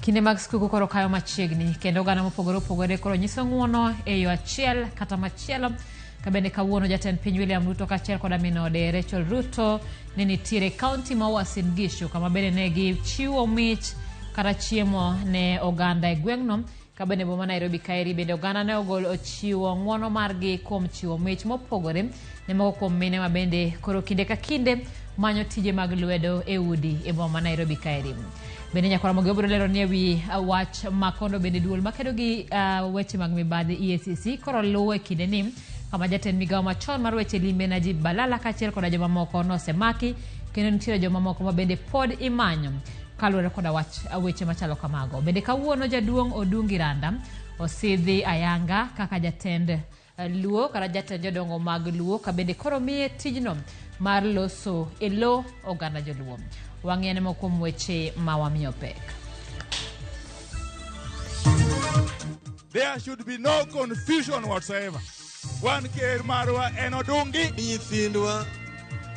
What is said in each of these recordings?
Kinde mag skuku koro kayo machiegni kendo oganda mopogore opogore koro nyiso ng'uono e yo achiel kata machielo. Ka bende kawuono jatend piny William Ruto kaachiel koda min ode Rachel Ruto ne nitiere e kaunti ma Uasin Gishu kama bende ne gichiwo mich kata chiemo ne oganda e gweng'no. Ka bende boma Nairobi kaeri bende oganda ne ogol ochiwo ng'uono margi kuom chiwo mich mopogore ne moko kuom mine ma bende koro kinde ka kinde manyo tije mag lwedo e udi e boma ma Nairobi kaeri. Bende nyakwara Mogi obiro lero ni ewi wach makondo bende duol makedo gi weche mag mibadhi EACC koro luwo e kinde ni kama jatend migawo machon mar weche limbe Najib Balala kaachiel koda jomamoko nosemaki kendo nitiere jomamoko ma bende pod imanyo kaluwore koda wach weche machalo kamago. Bende kawuono jaduong' Odungi Randa osidhi ayanga kaka jatend Luo kata jatend jodongo mag Luo ka bende koro miye tijno mar loso e lo oganda joluo. Wang'iyane moko kuom weche ma wamiyo pek. There should be no confusion whatsoever. Wan ker marwa en Odungi. Nyithindwa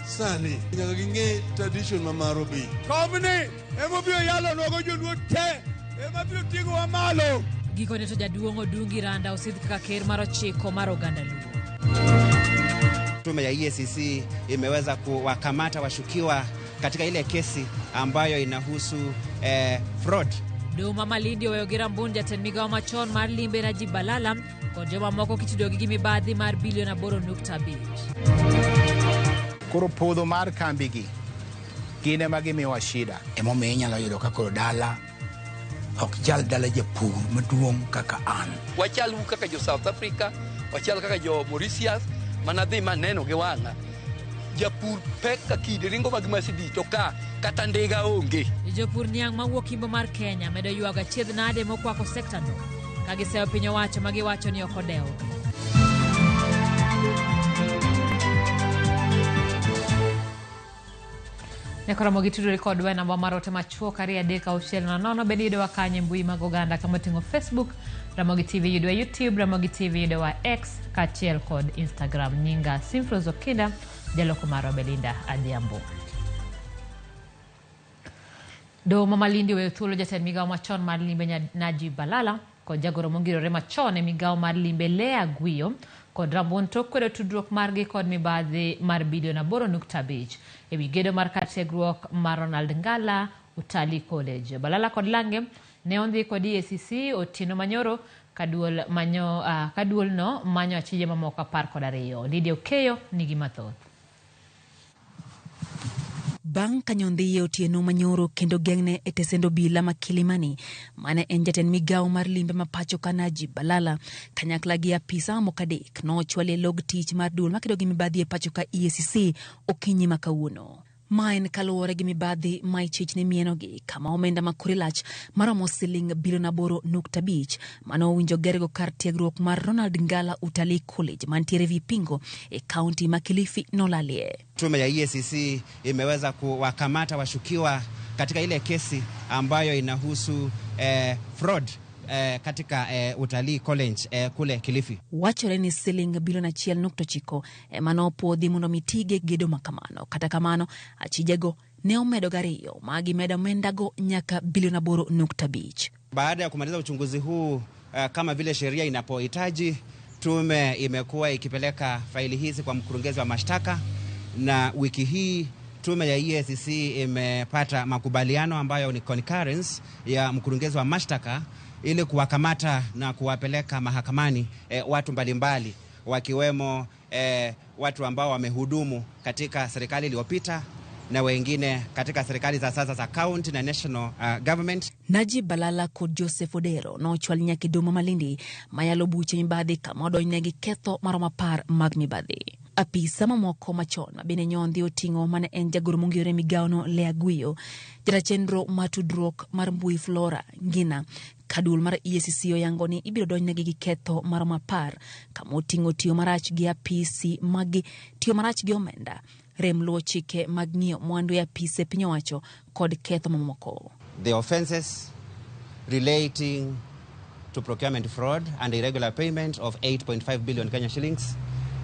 sani nyaka ging'e tradition ma marwa be. Komni emobiro yalonwago joluo te, ema biro ting'owa malo. Gikone to jaduong' Odungi Randa osidh kaka ker mar ochiko mar oganda Luo. Tume ya EACC imeweza kuwakamata washukiwa katika ile kesi ambayo inahusu fraud. Doho ma Malindi oweyo gi rambun jatend migawo machon mar limbe Najib Balala kod jomamoko kitudogi gi mibadhi mar bilion 8.5. Koro podho mar kambigi gin ema gimiyowa shida. Emomiyo inyalo yudo ka koro dala ok chal dala japur maduong' kaka an. Wachal kaka jo South Africa, wachal kaka jo Mauritius, mana dhi maneno gi wang'a. Japur pek ka kidi ringo mag Mercedes to ka kata ndiga onge. Jopur niang' mawuok Imbo mar Kenya medo ywago achiedh nade mokwako sekta no ka giseyo piny owacho ma giwacho ni ok odewogi. Nyakoromo gitudore kodwa e namba mar ote machuok 23600 bende yudowa kanye e mbui mag oganda kama oting'o Facebook, Ramogi TV yudowa YouTube, Ramogi TV yudowa X kaachiel kod Instagram. Nyinga Simfros Okinda, jaloko marwa Belinda Adhiambo. Doho ma Malindi oweyo thuolo jatend migawo machon mar limbe Najib Balala kod jagoro mongirore machon e migawo mar limbe Lea Guiyo kod Rabuon tok kwedo tudruok margi kod mibadhi mar bilion 8.5 e wi gedo mar kar tiegruok mar Ronald Ngala Utalii College. Balala kod Lange ne ondhi kod EACC otieno manyoro ka duol manyo, ka duol no manyo achije mamoko 12. Lydia Okeyo nigi mathoth. Bang' ka nyondhiye otieno manyoro kendo geng'ne e tesend obila ma Kilimani, mane en jatend migawo mar limbe ma pacho ka Najib Balala, kanyakla gi apisa mamoko adek nochwali e log tich mar duol makedo gi mibadhi e pacho ka EACC okinyi ma kawuono. Ma en kaluwore gi mibadhi ma ichich ne mienogi kama omenda ma kore lach maromo siling bilion 8.5 mane owinjo gergo kar tiegruok mar Ronald Ngala Utalii College mantiere Vipingo e kaunti ma Kilifi nolalie. Tume ya EACC imeweza kuwakamata washukiwa katika ile kesi ambayo inahusu fraud katika Utalii College kule Kilifi. Wachore ni siling bilion 1.9 ema nopuodhi mondo mitige gedo makamano. Kata kamano, achijego ne omedo gariyo ma gimedo omendago nyaka bilion 8.5. Baada ya kumaliza uchunguzi huu kama vile sheria inapohitaji, tume imekuwa ikipeleka faili hizi kwa mkurugenzi wa mashtaka, na wiki hii tume ya EACC imepata makubaliano ambayo ni concurrence ya mkurugenzi wa mashtaka ili kuwakamata na kuwapeleka mahakamani watu mbalimbali wakiwemo watu ambao wamehudumu katika serikali iliyopita na wengine katika serikali za sasa za county na national government. Najib Balala kod Joseph Odero nochwal nyaka e doho ma Malindi mayalo buche mibadhi kama odonjnegi ketho maromo 10 mag mibadhi. Apisa mamoko machon ma bende nyondhi oting'o mane en jagoro mongirore e migawono Lea Guiyo, jata chenro mar tudruok mar mbui Flora Ngina, ka duol mar EACC oyango ni ibiro donjnegi gi ketho maromo 10 kama oting'o tiyo marach gi apisi magi, tiyo marach gi omenda, rem luwo chike mag ng'iyo mwandu e apise piny owacho kod ketho mamoko. The offences relating to procurement fraud and irregular payment of 8.5 billion Kenya shillings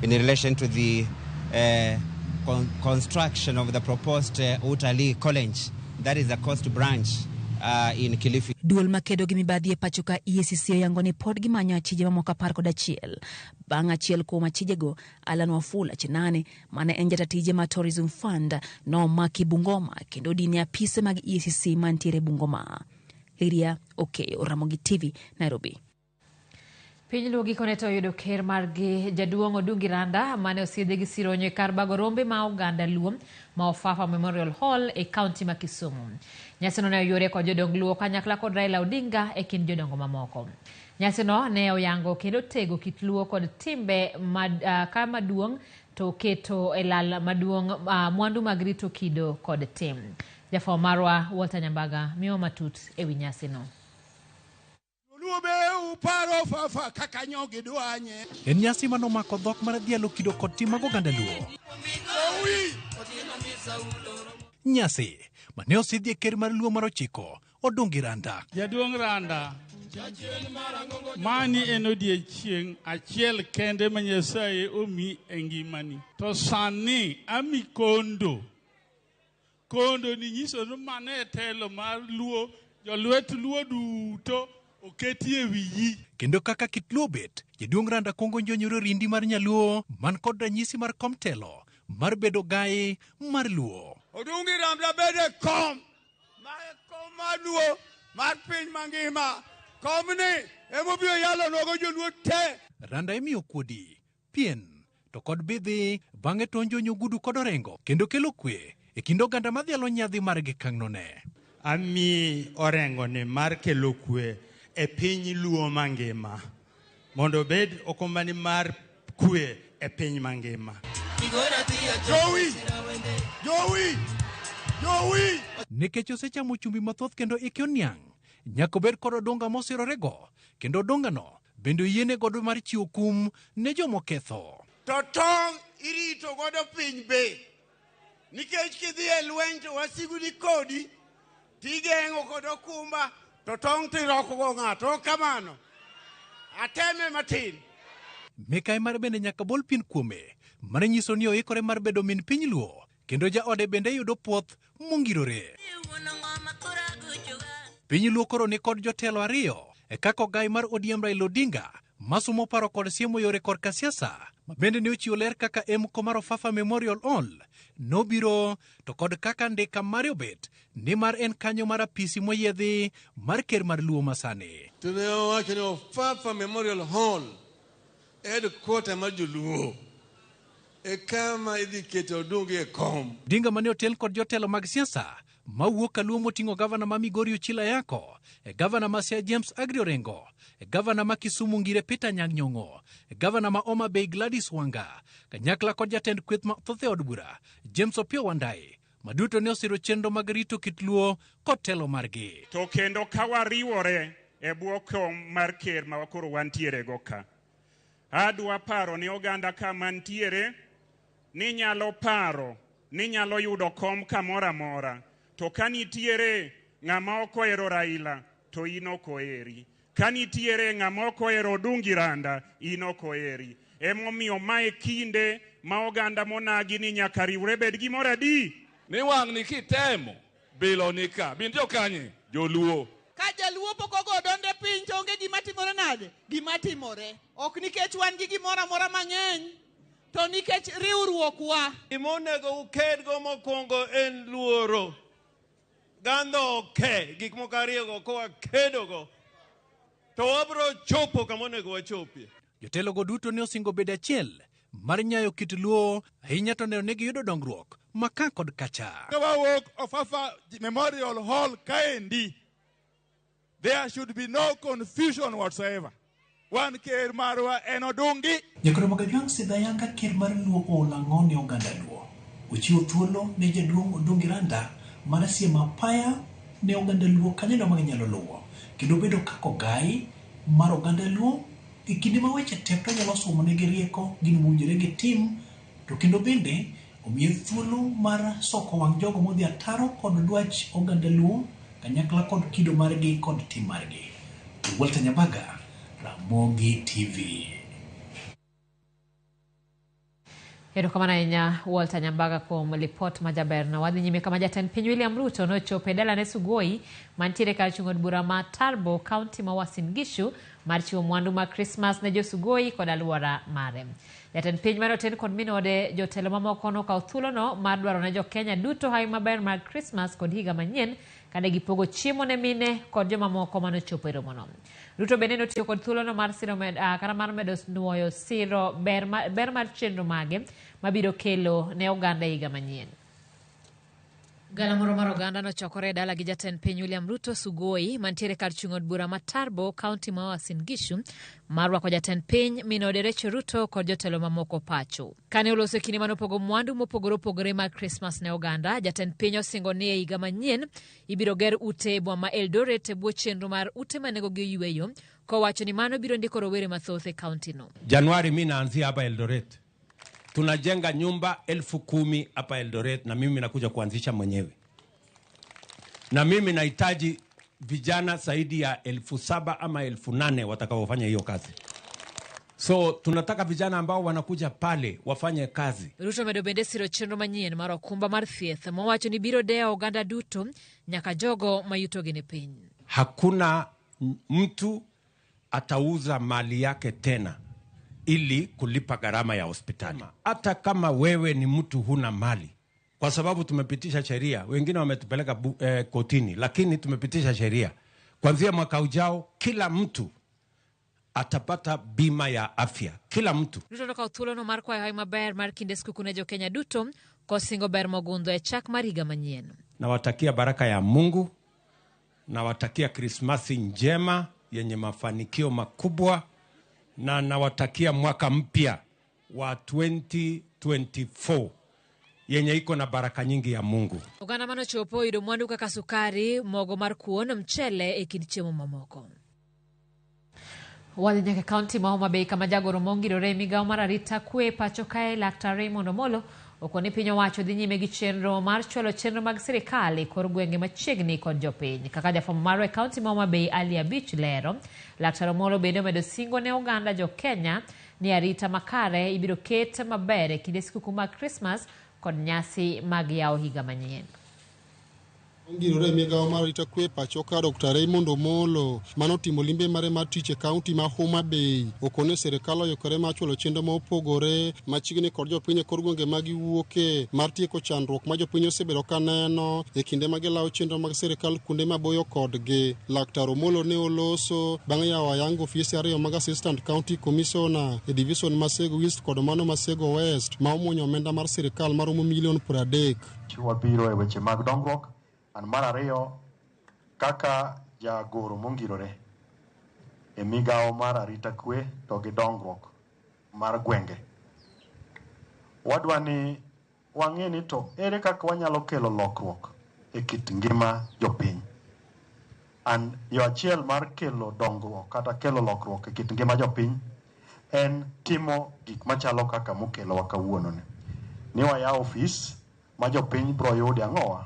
in relation to the construction of the proposed Utalii College, that is the coast branch in Kilifi. Duol makedo gi mibadhi e pacho ka EACC oyango ni pod gimanyo achije mamoko 11. Bang' achiel kuom achijego, Alan Wafula Chenane, mane en jata tije mar Tourism Fund, nomaki Bungoma kendo odine apise mag EACC mantiere Bungoma. Liria Okeyo, Ramogi TV, Nairobi. Piny Luo gikone to oyudo ker margi jaduong' Odungi Randa mane osiedhi gi sironyo e kar bago rombe ma oganda Luo ma Ofafa Memorial Hall e kaunti ma Kisumu. Nyasino ne oyuore kod jodong Luo kanyakla kod Raila Odinga e kind jodongo mamoko. Nyasino ne oyango kendo tego kit Luo kod timbe ka maduong' to keto e lal maduong' mwandu mag rito kido kod tim. Jafwambo marwa Walter Nyambaga miyo matut e wi nyasino. En nyasi manomako dhok mar dhialo kido kod tim mag oganda Luo. Nyasi mane osidhi e ker mar Luo mar 9 Odungi Randa. Jaduong' Randa, mani en odiechieng' achiel kende ma Nyasaye omi e ngimani. To sani ami kondo. Kondo ni nyiso ni mano e telo mar Luo, jolwet Luo duto oketi e wiyi. Kendo kaka kit Luo bet, jaduong' Randa kuongo njonyore rindi mar nyaluo man kod ranyisi mar kom telo mar bedo gai mar Luo. Odungi Randa bede kom, ma kom mar Luo mar piny mangima. Komni emobiro yalo nogo joluo te. Randa imiyo kuodi, pien to kod bidhi, bang'e to onjonyo ogudu kod orengo kendo kelo kwe e kind oganda madhialo nyadhi margi kang'none. Ami orengo ni mar kelo kwe e piny Luo mangima mondo obed okombani mar kwe e piny mangima. Jowi! Jowi! Jowi! Nikech osechamo chumbi mathoth kendo ike oniang', nyaka obed kod odunga mosirorego, kendo odungano bende oyiene godo mar chiwo kum ne jomoketho. To tong' irito godo piny be, nikech kidhi e lweny to wasigu ni kodi, tigeng'o kod okumba, to tong' tiroko go ng'ato, ok kamano. Ateme matin. Mikayi mare bende nyaka bol pien kuome, mano nyiso ni oikore mar bedo min piny Luo, kendo jaode bende yudo puoth mongirore. Piny Luo koro ni kod jotelo 2, e kaka ogai mar ODM Raila Odinga, masumo paro kod siemo yore korka siasa, ma bende ne ochiwo ler kaka emko mar Ofafa Memorial Hall nobiro to kod kaka ndika mare obet, nimar en kanyo mar apisi moyiedhi mar ker mar Luo masani. To ne owacho ni Ofafa Memorial Hall headquarter mar joluo e kama idhi keto Odungi e kom. Odinga mane otel kod jotelo mag siasa mawuok Kaluo moting'o gavana ma Migori Ochilo Ayako, e gavana ma Siaya James Agri Orengo, e gavana ma Kisumu Ngire Peter Anyang' Nyong'o, e gavana ma Homa Bay Gladys Wanga, kanyakla kod jatend kweth mathoth e od bura James Opiyo Wandayi, maduto ne osiro chenro mag rito kit Luo kod telo margi. To kendo ka wariwore e bwo kom mar ker ma koro wantiere go ka, adwa paro ni oganda ka mantiere ni nyalo paro ni nyalo yudo kom kamoro amora, to ka nitiere ng'ama ok ohero Raila to in ok oheri, ka nitiere ng'ama ok ohero Odungi Randa in ok oheri. Emomiyo mae kinde ma oganda monagi ni nyaka riwre bed gimoro adi. Ni wang'ni kitemo bilo ni ka bin jo kanye joluo. Ka jaluo pok ogo donde piny to onge gima timore nade? Gima timore. Ok nikech wan gi gimoro amora mang'eny, to nikech riwruokwa. Gima onego ukedgo mokwongo en luoro. Gandho oke gik moko ariyogo kowakedogo to wabiro chopo kama onego wachopie. Jotelogo duto ne osingo bedo achiel mar nyayo kit Luo ahinya to neno ni giyudo dongruok maka kod kacha. Ka wawuok Ofafa Memorial Hall kaendi, there should be no confusion whatsoever. Wan ker marwa en Odungi. Nyakoro Magajwang' sidho ayanga ker mar Luo oolo ang'o ne oganda Luo. Ochiwo thuolo ne jaduong' Odungi Randa mar siemo apaya ne oganda Luo kanyono ma ginyalo luwo, kendo bedo kaka ogai mar oganda Luo e kinde ma weche tek to onyalo somo negi rieko gino mowinjore gitim, to kendo bende omiye thuolo mar soko wang' jogo modhi ataro kod dwach oganda Luo kanyakla kod kido margi kod tim margi. Walter Nyambaga, Ramogi TV. Erokamano ahinya Walter Nyambaga kuom lipot majaberno. Wadhi nyime kama jatend piny William Ruto nochopo e dalane Sugoi mantiere kar chung' od bura ma Turbo, kaunti ma Uasin Gishu mar chiwo mwandu mag Krismas ne jo Sugoi kod alwora mare. Jatend piny mane oten kod min ode jotelo mamoko nokawo thuolono mar dwaro ne jo Kenya duto hawi maber mar Krismas kod higa manyien kane gipogo chiemo ne mine kod jomamoko manochopo e romono. Ruto bende notiyo kod thuolono mar siro kata mar medo nuoyo siro ber mar chenro mage mabiro kelo ne oganda e higa manyien. Galamoro mar oganda nochokore e dala gi jatend piny William Ruto Sugoi mantiere kar chung' od bura ma Turbo, kaunti ma Uasin Gishu mar rwako jatend piny min ode Rachel Ruto kod jotelo mamoko pacho. Kane oloso e kinde manopogo mwandu mopogore opogore mag Krismas ne oganda, jatend piny osingo ni e higa manyien ibiro ger ute e boma ma Eldoret e bwo chenro mar ute ma nengogi oyweyo, kowacho ni mano biro ndiko rowere mathoth e kaunti no. Januari mi naanzia hapa Eldoret. Tunajenga nyumba 10,000 hapa Eldoret na mimi nakuja kuanzisha mwenyewe. Na mimi nahitaji vijana zaidi ya 7,000 ama 8,000 watakaofanya hiyo kazi. So tunataka vijana ambao wanakuja pale wafanye kazi. Ruto omedo bende siro chenro manyien mar okumba mar thieth mowacho ni biro dewo oganda duto nyaka jogo ma yutogi ni piny. Hakuna mtu atauza mali yake tena ili kulipa gharama ya hospitali. Hata kama wewe ni mtu huna mali, kwa sababu tumepitisha sheria, wengine wametupeleka kotini, lakini tumepitisha sheria. Kuanzia mwaka ujao kila mtu atapata bima ya afya, kila mtu. Ruto nokawo thuolono mar kwayo hawi maber mar kinde skuku ne jo-Kenya duto kosingo ber mogundho e chak mar higa manyien. Nawatakia baraka ya Mungu, nawatakia Krismasi njema yenye mafanikio makubwa, na nawatakia mwaka mpya wa 2024 yenye iko na baraka nyingi ya Mungu. Oganda manochopo oyudo mwandu kaka sukari, mogo mar kuon, mchele e kind chiemo mamoko. Wadhi nyaka kaunti ma Homa Bay kama jagoro mongirore e migawo mar arita kwe pacho kae Laktar Raymond Omolo okoni piny owacho dhi nyime gi chenro mar chwalo chenro mag sirikal e kor gwenge machiegni kod jopiny. Kaka jafwambo marwa e kaunti ma Homa Bay Ali Abich lero, Laktar Omolo bende omedo singo ne oganda jo Kenya ni arita makare ibiro ket maber e kinde skuku mag Krismas kod nyasi mag yawo higa manyien. Ongirore migawo mar arita kwe pacho ka Dr. Raymond Omolo manotimo limbe mare mar tich e kaunti ma Homa Bay okone sirikal oyokore mar chwalo chenro ma opogore machiegni kod jopiny e kor gwenge ma giwuoke mar tieko chandruok ma jopiny osebedo ka neno e kinde ma gilawo chenro mag sirikal kuonde maboyo kodgi. Laktar Omolo ne oloso bang' yawo ayanga ofise ariyo mag Assistant County Commissioner e divison ma Sego East kod mano ma Sego West ma omuonyo omenda mar sirikal maromo milion 30. Wabiro e weche mag dongruok. An mar ariyo, kaka jagoro mongirore e migawo mar arita kwe to gi dongruok mar gwenge, wadwa ni wang'e ni to ere kaka wanyalo kelo lokruok e kit ngima jopiny. An yo achiel mar kelo dongruok kata kelo lokruok e kit ngima jopiny en timo gik machalo kaka mokelowa kawuono ni. Ni wayawo ofis ma jopiny biro yude ang'owa?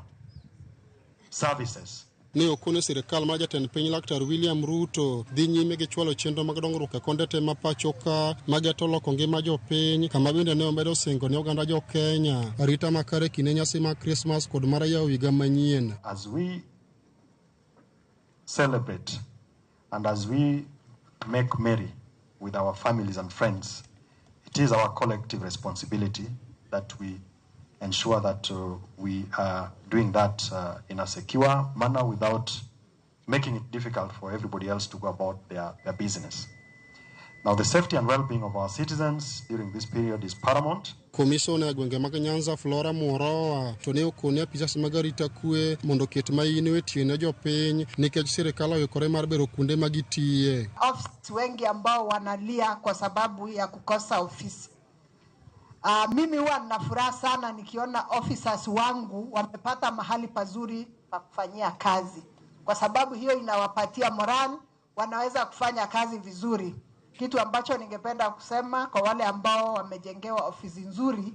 Services. Ne okone sirikal mar jatend piny Laktar William Ruto dhi nyime gi chwalo chenro mag dongruok e konde te ma pacho ka mageto loko ngima jopiny, kama bende ne omedo singo ne oganda jo Kenya arita makare kinde nyasi mag Krismas kod mar yawo higa manyien. As we celebrate and as we make merry with our families and friends, it is our collective responsibility that we ensure that we are doing that in a secure manner without making it difficult for everybody else to go about their business. Now, the safety and well-being of our citizens during this period is paramount. Komisona e gwenge mag Nyanza Flora Muoroa to ne okone apisas mag arita kwe mondo oket maino e tie ne jopiny nikech sirikal oikore mar bero kuonde ma gitiye. Ofisi wengi ambao wanalia kwa sababu ya kukosa ofisi. Mimi huwa nina furaha sana nikiona officers wangu wamepata mahali pazuri pa kufanyia kazi, kwa sababu hiyo inawapatia moral, wanaweza kufanya kazi vizuri. Kitu ambacho ningependa kusema kwa wale ambao wamejengewa ofisi nzuri,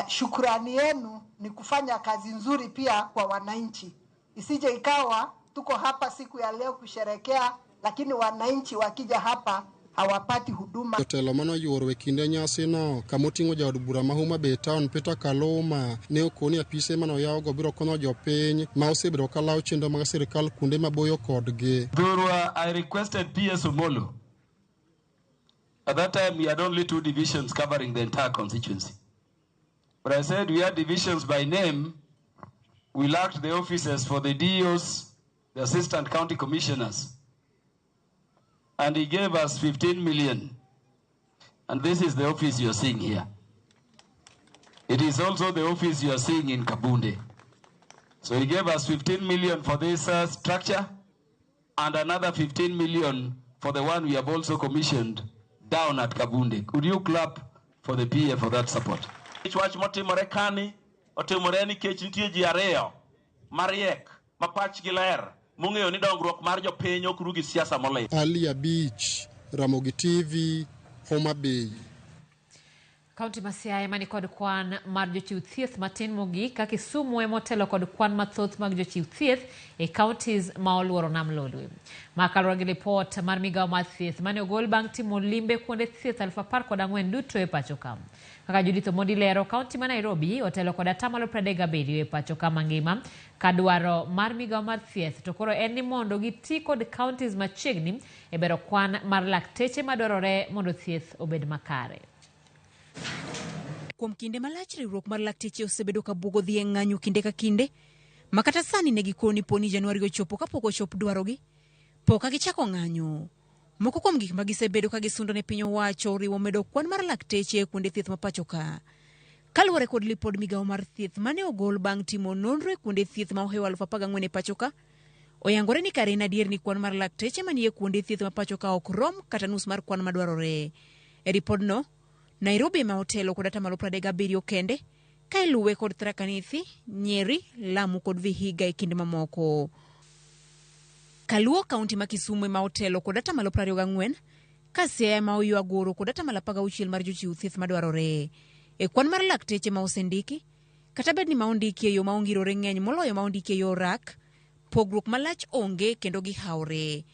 shukrani yenu ni kufanya kazi nzuri pia kwa wananchi. Isije ikawa tuko hapa siku ya leo kusherekea, lakini wananchi wakija hapa hawapati huduma. Jotelo manoyuoro e kinde nyasino kamoting'o jaod bura ma Homa Bay Town Peter Kaluma ne okoni apise manoyawgo biro konyo jopiny ma osebedo ka lawo chenro mag sirikal kuonde maboyo kodgi. Dhurwa, I requested PS Omolo. At that time, we had only 2 divisions covering the entire constituency. But I said we had divisions by name. We lacked the offices for the DOs, the assistant county commissioners. And he gave us 15 million. And this is the office you're seeing here. It is also the office you are seeing in Kabunde. So he gave us 15 million for this structure and another 15 million for the one we have also commissioned down at Kabunde. Could you clap for the PA for that support? Wach motimore kani, otimore nikech nitie ji ariyo mariek, ma pachgi ler, mong'eyo ni dongruok mar jopiny ok ru gi siasa molil. Ali Abich, Ramogi TV, Homa Bay. Kaunti ma Siaya mani kod kwan mar jochiw thieth matin mogik ka Kisumu ema otelo kod kwan mathoth mag jochiw thieth e counties ma oluoro Nam Lolwe. Ma kaluwore gi lipot mar migawo mar thieth mane ogol bang' timo limbe kuonde thieth 14,000 duto e pacho ka. Kaka Judith Omondi lero, kaunti ma Nairobi otelo kod 37% e pacho ka mangima ka dwaro mar migawo mar thieth to koro en ni mondo giti kod counties machiegni e bero kwan mar lakteche madwarore mondo thieth obed makare. Kuom kinde malach riwruok mar lakteche osebedo ka buogo dhi e ng'anyo kinde ka kinde, ma kata sani ne gikoni poni Januari ochopo kapok ochop dwarogi, pok ka gichako ng'anyo. Moko kuom gik ma gisebedo ka gisundo ne piny owacho oriwo medo kwan mar lakteche e kuonde thieth ma pacho ka. Kaluwore kod lipod migawo mar thieth mane ogol bang' timo nonro e kuonde thieth ma ohewo 14,000 e pacho ka, oyangore ni kare en adier ni kwan mar lakteche manie kuonde thieth ma pacho ka ok rom kata nus mar kwan madwarore. E ripodno, Nairobi ema otelo kod 37% kende, ka iluwe kod Tharaka Nithi, Nyeri, Lamu kod Vihiga e kind mamoko. Kaluo kaunti ma Kisumu ema otelo kod 24%, ka Siaya ema oywa goro kod 16% mar jochiw thieth madwarore. E kwan mar lakteche ma osendiki, kata bed ni ma ondiki e yo ma ongirore ng'eny moloyo ma ondiki e yor rak, pogruok malach onge kendo gihawre.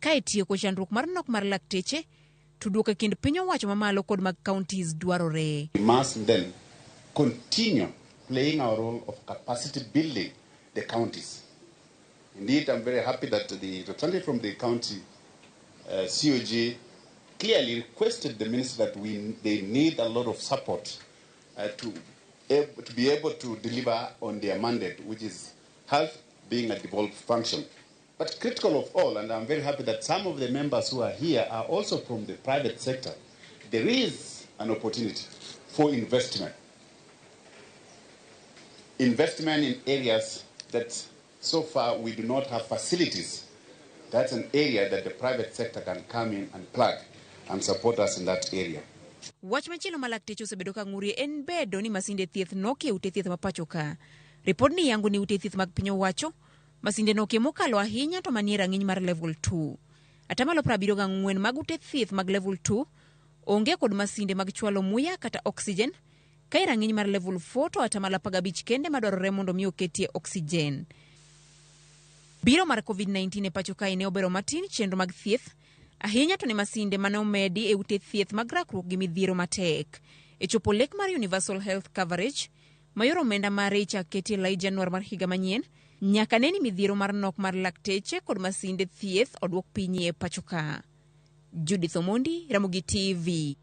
Ka itieko chandruok mar nok mar lakteche, tudruok e kind piny owacho mamalo kod mag counties dwarore. We must then continue playing our role of capacity building the counties. Indeed, I'm very happy that the representative from the county COG clearly requested the minister that they need a lot of support to be able to deliver on their mandate, which is health being a devolved function. But critical of all, and I'm very happy that some of the members who are here are also from the private sector, there is an opportunity for investment. Investment in areas that so far we do not have facilities. That's an area that the private sector can come in and plug and support us in that area. Wach machielo ma lakteche osebedo ka ng'urie en bedo ni masinde thieth nokie ute thieth ma pacho ka. Ripodni yango ni ute thieth mag piny owacho masinde nokie mokalo ahinya to manie rang'iny mar level 2. 74% mag ute thieth mag level 2 onge kod masinde mag chwalo muya kata oxygen, ka e rang'iny mar level 4 to 15% kende madwarore mondo mi oketie oxygen. Biro mar COVID-19 e pacho kae ne obero matin chenro mag thieth, ahinya to ne masinde mane omedi e ute thieth mag rakruok gi midhiero matek. E chopo lek mar Universal Health Coverage, ma yor omenda mare ichak keti e lai Januar mar higa manyien, nyaka ne ni midhiero mar nok mar lakteche kod masinde thieth odwok piny e pacho ka. Judith Omondi, Ramogi TV.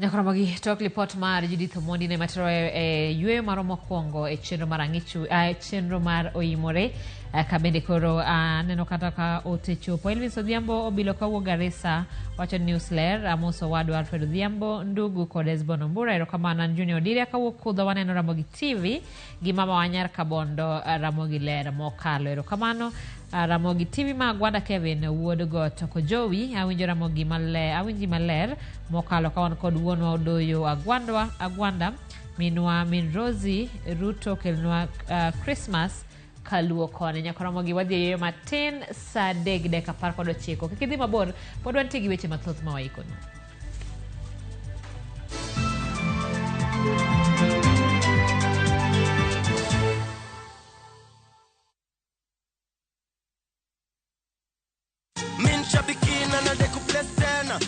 Nyakoromogi tok lipot mar Judith Omondi ne matero e yweyo maro mokwongo e chenro mar ang'ichu, chenro mar oimore, ka bende koro aneno kata ka ote chopo. Elvis Odhiambo obilo kawuok Garissa wacho ni news ler, amoso wadwa Alfred Odhiambo, ndugu kod Esbon Ombura, erokamano. An Junior Odiria kawuok Kudho waneno Ramogi TV gi mama wa Nyar Kabondo, Ramogi ler mokalo, erokamano. Ramogi TV ma Gwanda Kevin wuod Got Kojowi, awinjo Ramogi maler, awinji maler mokalo ka wan kod wuonwa Odoyo Agwanda, minwa min Rosie Ruto kelnwa Christmas kaluo koni. Nyakoromogi wadhi e yweyo matin saa 3:19. Kik idhi mabor, pod wantie gi weche mathoth ma waikonu. Min shabikina na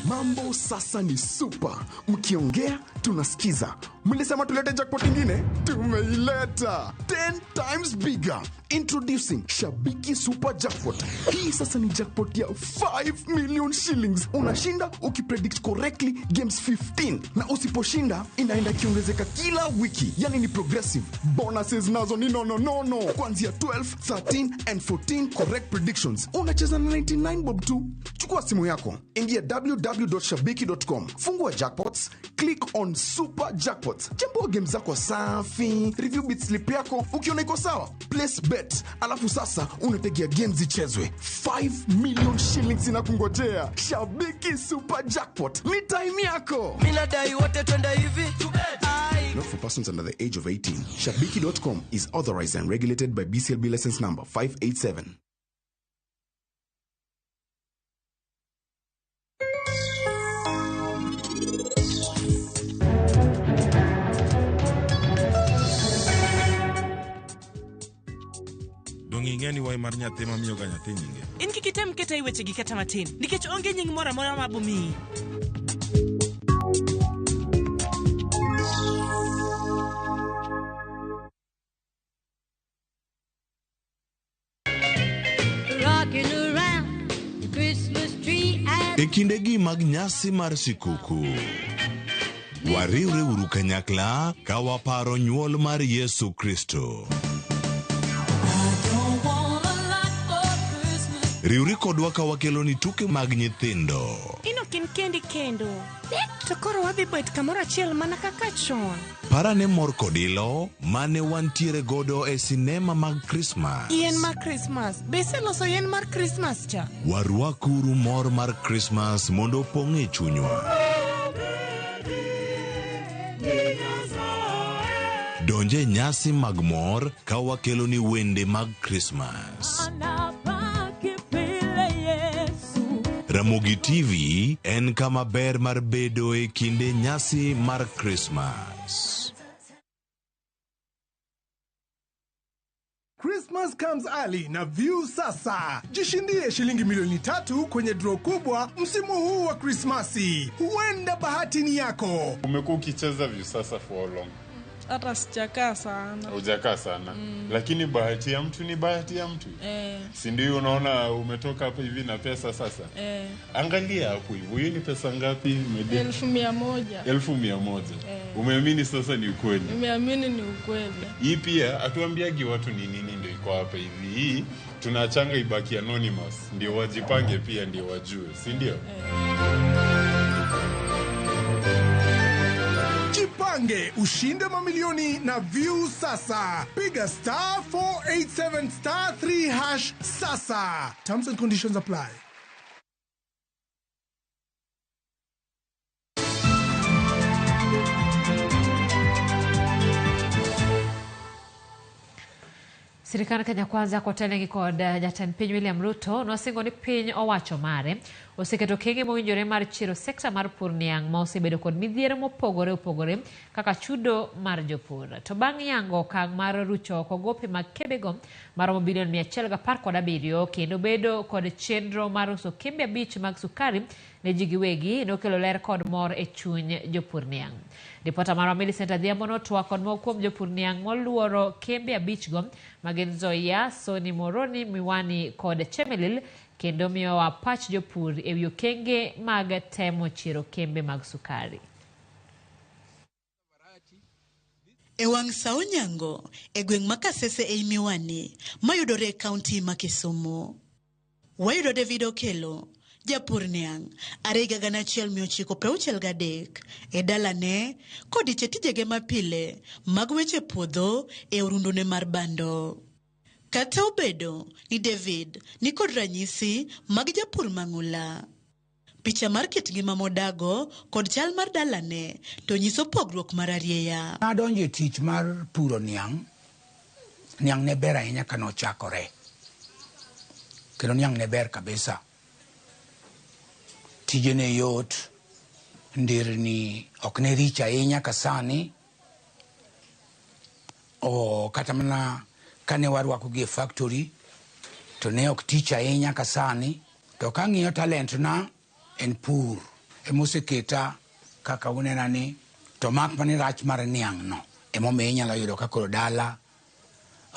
Mambo sasa ni super. Mkiongea tunasikiza. Mlisema tulete jackpot ingine, tumeileta 10 times bigger. Introducing Shabiki Super Jackpot. Hii sasa ni jackpot ya 5 million shillings. Unashinda ukipredict correctly games 15, na usiposhinda inaenda ikiongezeka kila wiki, yani ni progressive. Bonuses nazo ni no no no no, kuanzia 12, 13 and 14 correct predictions. Unacheza na 99 bob tu. Chukua simu yako, ingia www.shabiki.com, fungua jackpots, click on super jackpots, chambua game zako safi, review bit slip yako, ukiona iko sawa, place bet, alafu sasa unategea games zichezwe. 5 million shillings inakungojea. Shabiki Super Jackpot ni time yako. Mimi nadai wote twende hivi. Not for persons under the age of 18. Shabiki.com is authorized and regulated by BCLB license number 587. Dong ing'e ni wai mar nyathi mamiyo ga nyathi nyinge. In kik item keta i wechegi kata matin, nikech onge nying moro amora ma bomiyi. Rocking around the Christmas tree at E kindegi mag nyasi mar sikuku, wariwre uru kanyakla ka waparo nyuol mar Yesu Kristo. Riwri kodwa ka wakeloni tuke mag nyithindo. In ok in kendi kendo. To koro wadhi bet kamoro achiel mana kaka chon. Parane mor kod ilo mane wantiere godo e sinema mag Krismas. Yien mar Krismas. Be iseloso yien mar Krismas cha? Warwakuru mor mar Krismas mondo opong' e chunywa. Donje nyasi mag mor ka wakeloni wende mag Krismas. Ramogi TV en kama ber mar bedo e kinde nyasi mar Krismas. Christmas comes early na View Sasa. Jishindie shilingi milioni 3 kwenye draw kubwa msimu huu wa Krismasi. Huenda bahati ni yako. Umekuwa ukicheza View Sasa for how long? Hata sijakaa sana. Hujakaa sana. Lakini bahati ya mtu ni bahati ya mtu. Si ndio unaona umetoka hapa hivi na pesa sasa? Angalia hapo hivyo. Hiyo ni pesa ngapi? 100,000. 100,000. Umeamini sasa ni ukweli? Nimeamini ni ukweli. Hii pia hatuambiagi watu ni nini ndio iko hapa hivi. Hii tunachanga ibaki anonymous ndio wajipange pia ndio wajue, si ndio? Jipange ushinde mamilioni na View Sasa. Piga star 487 star 3 hash sasa. Terms and conditions apply. Sirikand Kenya Kwanza kotelnegi kod jatend piny William Ruto nosingo ni piny owacho mare oseketo okenge mowinjore mar chiero sekta mar pur niang' ma osebedo kod midhiero mopogore opogore kaka chudo mar jopur. To bang' yango okang' mar rucho oko gope mag kembego maromo bilion 117 kendo bedo kod chenro mar uso kembe 5 mag sukari ne ji giwegi nokelo ler kod mor e chuny jopur niang'. Ripota marwa Millicent Adhiambo notwak kod moko kuom jopur niang' moluoro kembe 5 go magin Nzoia, Soni Moroni, Miwani kod Chemelil kendo miyowa pach jopur ewi okenge mag temo chiero kembe mag sukari. E wang' sa Onyango e gweng' ma Kasese ei Miwani mayudore e kaunti ma Kisumu. Wayudo David Okelo, japur niang' are higa 1963 e dalane kodiche tijege mapile mag weche puodho e orundune mar bando. Kata obedo ni David nikod ranyisi mag japur mang'ula. Picha mar kit ngima modago kod chal mar dalane to nyiso pogruok mar arieya. Nadonjo e tich mar puro niang'. Niang' ne ber ahinya kane ochakore. Kendo niang' ne ber kabisa. Tije ne yot, nderni ok ne rich ahinya ka sani. O kata mana kane warwako gi e factory to ne ok tich ahinya ka sani. To kang'iyo talent na en pur. Emoseketa kaka unena ni to mak mani rach mar niang' no emomiyo inyalo yudo ka koro dala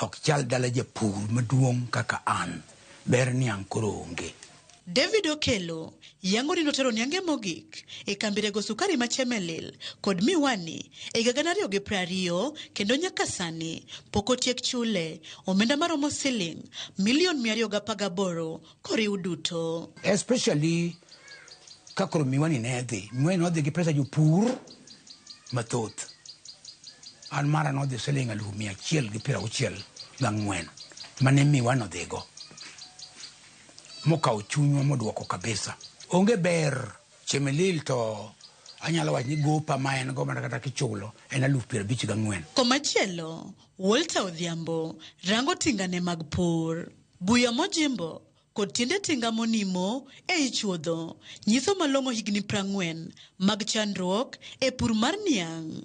ok chal dala japur maduong' kaka an. Ber niang' koro onge. David Okello yango ni notero niange mogik e kambi rego sukari ma Chemelil kod Miwani e higa 2020 kendo nyaka sani pok otiek chule omenda maromo siling milion 218 koriw duto. Especially ka koro Miwani ne dhi. Miwani nodhi gi pesa jopur mathoth. An mara nodhi siling 164,000 mane Miwani odhigo. Mokawo chunywa moduoko kabisa. Onge ber Chemelil to anyalo wacho ni gopa ma en go mana kata kichulo en 54,000. Komachielo, Walter Odhiambo rango tingane mag pur. Buya mojimbo kod tiende tinga monimo ei chuodho nyiso malong'o higni 40 mag chandruok e pur mar niang'.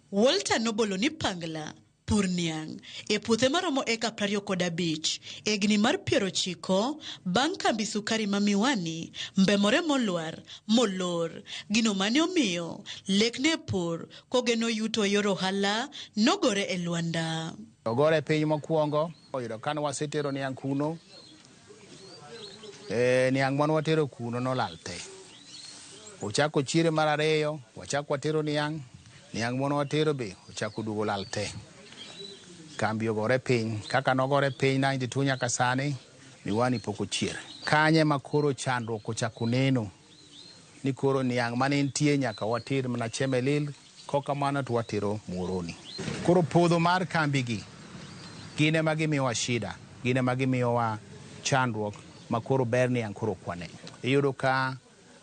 Walter nobolo ni pangla pur niang' e puothe maromo eka 25 e higni mar 90 bang' kambi sukari ma Miwani mbemore molwar molor. Gino mane omiyo lekne pur kogeno yuto e yor ohala nogore e lwanda. Ogore piny mokwongo, oyudo kane wasetero niang' kuno, niang' mane watero kuno nolal te. Ochako chiere mar ariyo, wachako watero niang', niang' mane watero be ochako duogo lal te. Kambi ogore piny, kaka nogore piny 92 nyaka sani, Miwani pok ochier. Kanye ma koro chandruok ochako neno, ni koro niang' mane nitie nyaka water mana Chemelil, kokamano to watero Muhoroni. Koro podho mar kambi gi, gin ema gimiyowa shida, gin ema gimiyowa chandruok ma koro ber niang' koro ok wane. Iyudo ka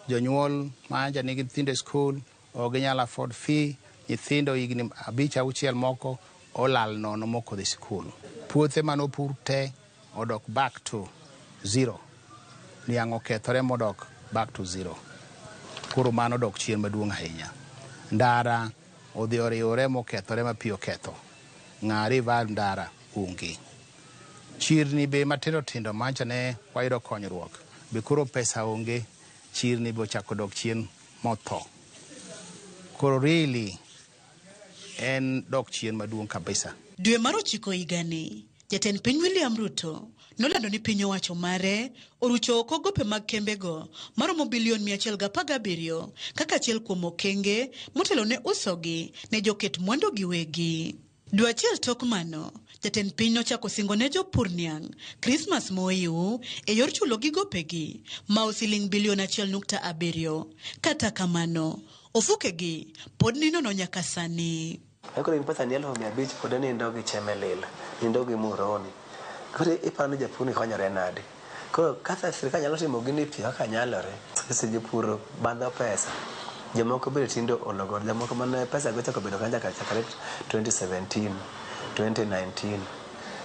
jonyuol ma nigi nyithindo e skul, ok ginyal afford fee, nyithindo higni 5 6 moko olal nono mok odhi skul. Puothe manopur te odok back to zero. Niang' okethore modok back to zero. Koro mano dok chien maduong' ahinya. Ndara odhi oriwore mokethore ma pi oketho. Ng'a revive ndara onge. Chirni be matindo tindo mancha ne wayudo konyruok. Be koro pesa onge, chirni be ochako dok chien motho. Koro really en dok chien maduong' kabisa. Dwe mar 9 higani, jatend piny William Ruto nolando ni piny owacho mare orucho oko gope mag kembego maromo bilion 117 kaka achiel kuom okenge motelo ne usogi ne joket mwandu giwegi. Dwe achiel tok mano, jatend piny nochako singo ne jopur niang' Christmas moiw e yor chulo gi gopegi ma siling bilion 1.7. Kata kamano, ofukegi pod ninono nyaka sani. Koro in pesa ni 500,000 pod nindo gi Chemelil, nindo gi Muhoroni. Koro iparo ni japur ni konyore nade? Koro kaka sirikal nyalo timo gini piyo kaka nyalore, seche jopur bandho pesa. Jomoko bende tindo olo godo, jomoko mane pesa go ochako bedo kanyo chakre 2017, 2019,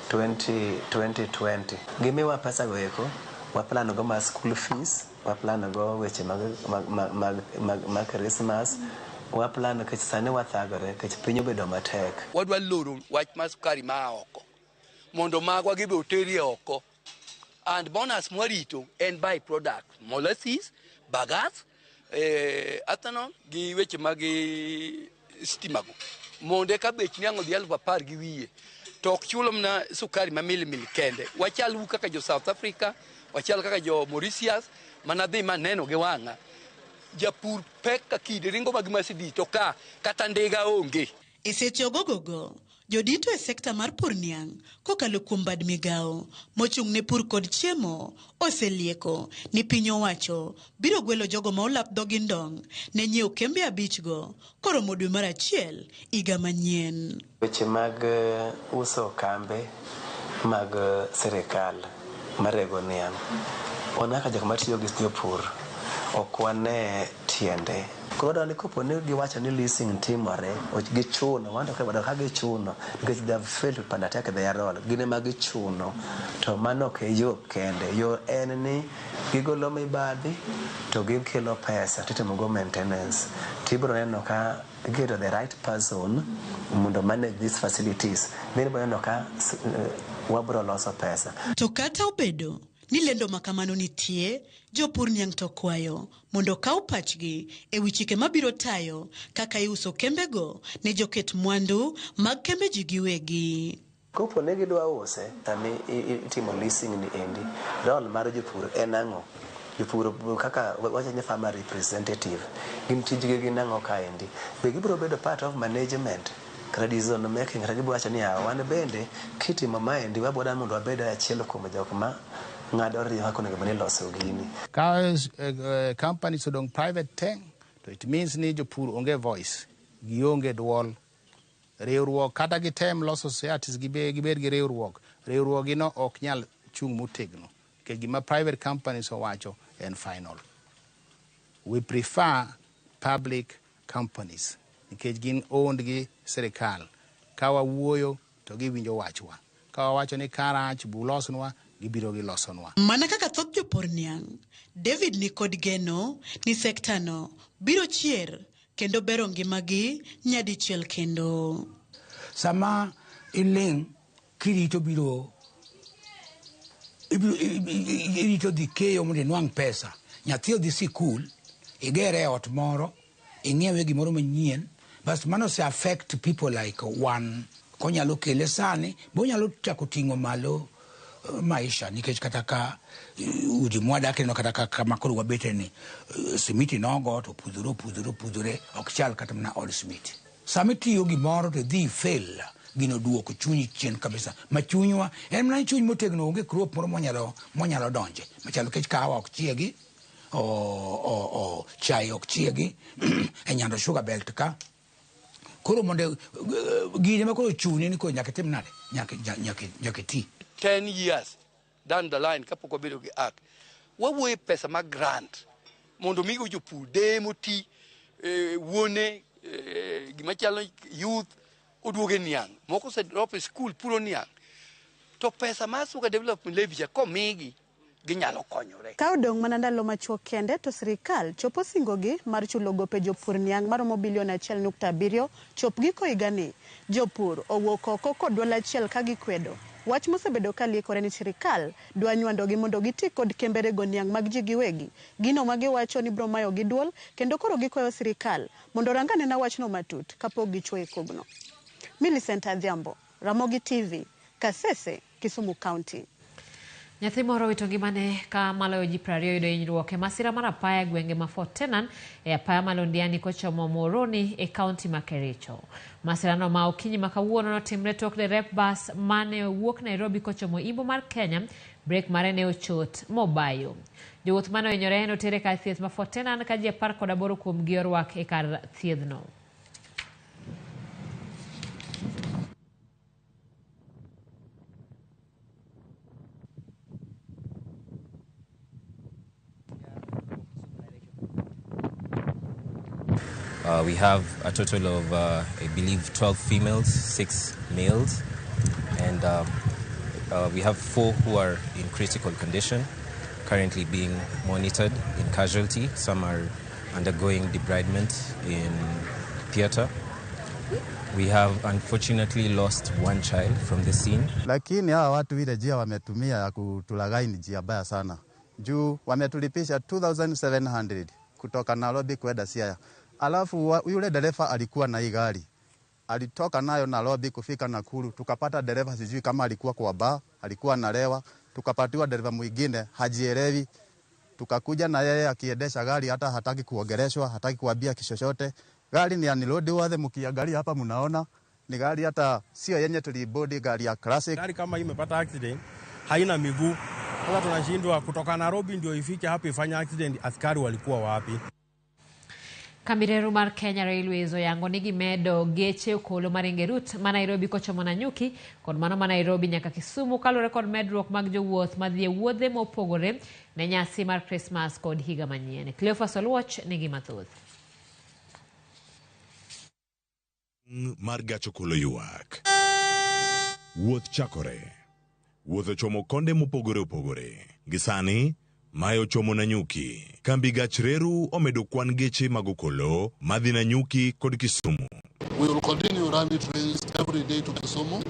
2020. Gimiwa pesa go eko, waplan go ma school fees, waplan go weche mag Christmas, waplan nikech sani wathagore nikech piny obedo matek. Wadwa loro wach mar sukari maa oko mondo magwa gi be oterie oko. And bonus mwarito en by product molasses, bagasse, ethanol gi weche mag stima go. Mondo eka bech niang' odhi 10,000 200 to ok chulo mana sukari ma milimili kende. Wachal u kaka jo South Africa, wachal kaka jo Mauritius, mana dhi maneno gi wang'a. Japur pek ka kinde ringo mag Mercedes to ka kata ndiga onge. E seche ogogogo, jodito e sekta mar pur niang' kokalo kuom bad migawo mochung' ne pur kod chiemo oselieko ni piny owacho biro gwelo jogo ma olap dhogi ndong' ne nyiewo kembe 5 go koromo dwe mar 1 higa manyien. Weche mag uso kambe mag sirikal marego niang', wan kaka jok matiyo gi jopur ok wane tiende. Koro wadwaro ni kopo ni giwacho ni leasing timore, gichuno, wan to ka gichuno nikech they have failed to undertake their role, gin ema gichuno. To mano ok e yo kende, yo en ni gigolo mibadhi to gikelo pesa titimo go maintenance. Tibiro neno ka giketo the right person mondo manage these facilities, then ibiro neno ka wabiro loso pesa. To kata obedo ni lendo ma kamano nitie, jopur niang' to kwayo mondo okaw pachgi e wi chike mabiro tayo kaka iuso kembego ne joket mwandu mag kembe ji giwegi. Kopo ni gidwa use, sami itimo leasing ni endi, role mar jopur en ang'o? Jopur kaka wacho ni farmer representative, gin tijgi gin ang'o kaendi? Be gibiro bedo part of management kata decision making kata gibiro wacho ni wan bende kitimo maendi wabiro dwaro mondo wabed achiel kuom jok ma ng'ado rieko kaka onego bed ni iloso gini. Ka companies odong' private te, to it means ni jopur onge voice, gionge duol. Riwruok kata gitem loso societies gibed gi riwruok, riwruogino ok nyal chung' motegno nikech gima private companies owacho en final. We prefer public companies nikech gin owned gi sirikal. Ka wawuoyo to giwinjo wachwa. Ka wawacho ni ka rach bulosnwa, gibiro gilosonwa. Mana kaka thoth jopur niang', David ni kod geno ni sekta no biro chier kendo bero ngimagi nyadichiel kendo. Sama iling' kirito biro irito dhi keyo mondo inwang' pesa. Nyathi odhi sikul, igere e ot moro, ing'iewe gimoro manyien, bas mano ose affect people like one. Konyalo kele sani, bonyalo chako ting'o malo maisha nikech kata ka udi mwadake no kata ka kama koro wabete ni simiti nogo to pudhore opudhore opudhore ok chal kata mana od simiti. Sama itiyo gimoro to idhi fail, gino duoko chunyi chien kabisa. Ma chunywa en mana chuny motegno, onge crop moro mwanyalo donje. Machalo nikech kahawa ok chiegi, o chai ok chiegi, e Nyando Sugar Belt ka. Koro mondo gine ma koro chuni ni koro nyaka itim nade? Nyaka iti. 10 years down the line kapok wabedo gi act, wawuoyo e pesa mag grant mondo migo jopur deye moti, wuone, gima chalo youth oduoge niang', moko ose drop e school puro niang', to pesa mar Sugar Development Levy cha komigi ginyalo konyore. Ka odong' mana ndalo machuok kende to sirikal chopo singogi mar chulo gope jopur niang' maromo bilion 1.7 chop giko higani. Jopur owuok oko kod duol achiel ka gikwedo wach mosebedo ka liekore ni sirikal dwa nywandogi mondo giti kod kembe rego niang' mag ji giwegi. Gino ma giwacho ni biro mayogi duol kendo koro gikwayo sirikal mondo orang anena wachno matut kapok gichwoyo e kogno. Millicent Adhiambo, Ramogi TV, Kasese, Kisumu County. Nyathi moro owito ngimane ka maloyo ji 20 oyudo hinyruok e masira mar apaya e gwenge ma Fort Tenan e apaya ma Londiani kochomo Muhoroni e kaunti ma Kericho. Masirano ma okinyi ma kawuono notimre tok derep bas mane owuok Nairobi kochomo imbo mar Kenya, brek mare ne ochot mobayo. Jowuoth mane ohinyore noter e kar thieth ma Fort Tenan ka ji 18 kuomgi orwak e kar thiedhno. We have a total of, I believe, 12 females, 6 males, and we have 4 who are in critical condition, currently being monitored in casualty. Some are undergoing debridement in theater. We have unfortunately lost 1 child from the scene. Lakini hawa watu ile njia wametumia ya kutulaghai ni njia mbaya sana. Juu wametulipisha 2700 kutoka Nairobi kwenda Siaya. Alafu yule dereva alikuwa na hii gari. Alitoka nayo Nairobi kufika Nakuru, tukapata dereva sijui kama alikuwa kwa bar, alikuwa analewa, tukapatiwa dereva mwingine hajielewi. Tukakuja na yeye akiendesha gari hata hataki kuongeleshwa, hataki kuambia kichochote. Gari ni unloadworthy, mkiangalia hapa mnaona ni gari hata sio yenye tulibodi, gari ya classic. Gari kama hii imepata accident, haina miguu. Sasa tunashindwa kutoka Nairobi ndio ifike hapa ifanye accident, askari walikuwa wapi? Kambi reru mar Kenya Railways oyango ni gimedo geche okolo maringe route ma Nairobi kochomo Nanyuki kod mano ma Nairobi nyaka Kisumu kaluwore kod medruok mag jowuoth madhi e wuodhe mopogore ne nyasi mar Christmas kod higa manyien. Cleophas Oluoch nigi mathoth. Mar gach okolo ywak. Wuoth chakore. Wuoth ochomo konde mopogore opogore. Gi sani, mae ochomo Nanyuki. Kambi gach reru omedo kwan geche mag okolo madhi Nanyuki kod Kisumu. We will continue running trains every day to Kisumu.